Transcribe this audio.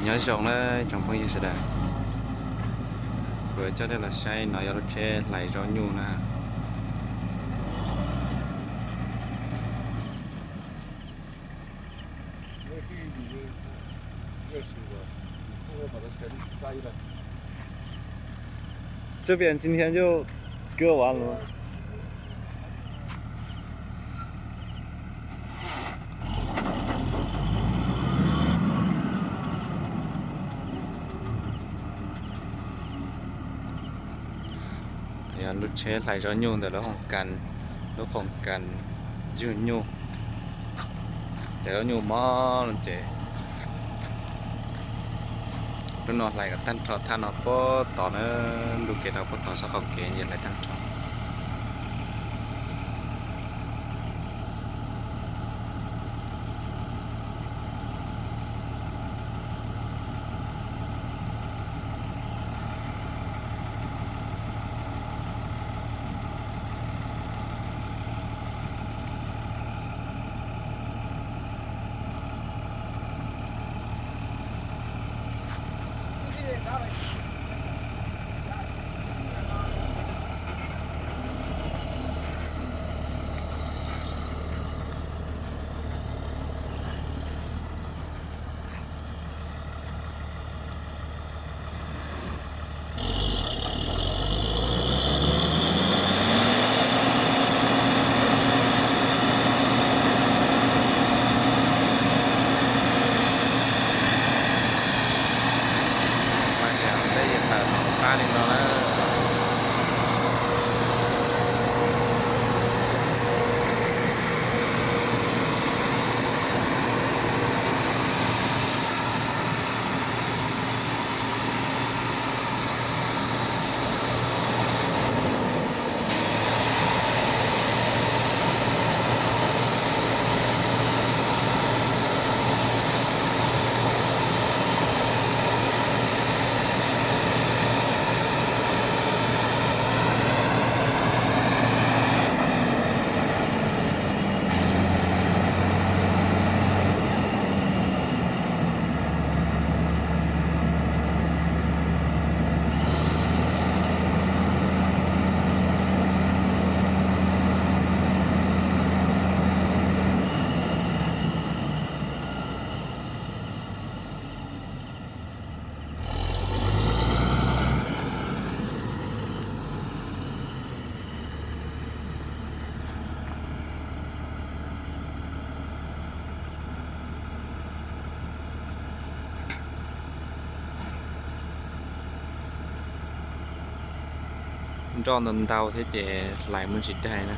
Nyob zoo na tsoom phooj ywg sawv daws, kuv coj nej los saib no yog lub tsheb hlais zaub nyuj na.这边今天就割完了。 Yog lub tsheb hlais zaub nyuj ntawm lub khoom kas, lub khoom kas yug nyuj, cov zaub nyuj mob no ces lub no hlais kom tag nrho thaj no puag tod na, ntu kev no puag tod sab qaum kev ces hlais tag nrho. Mas ces peb yuav tawm qab li no na. Nroj ntau ntau thiab ces hlais muaj tsis dai na.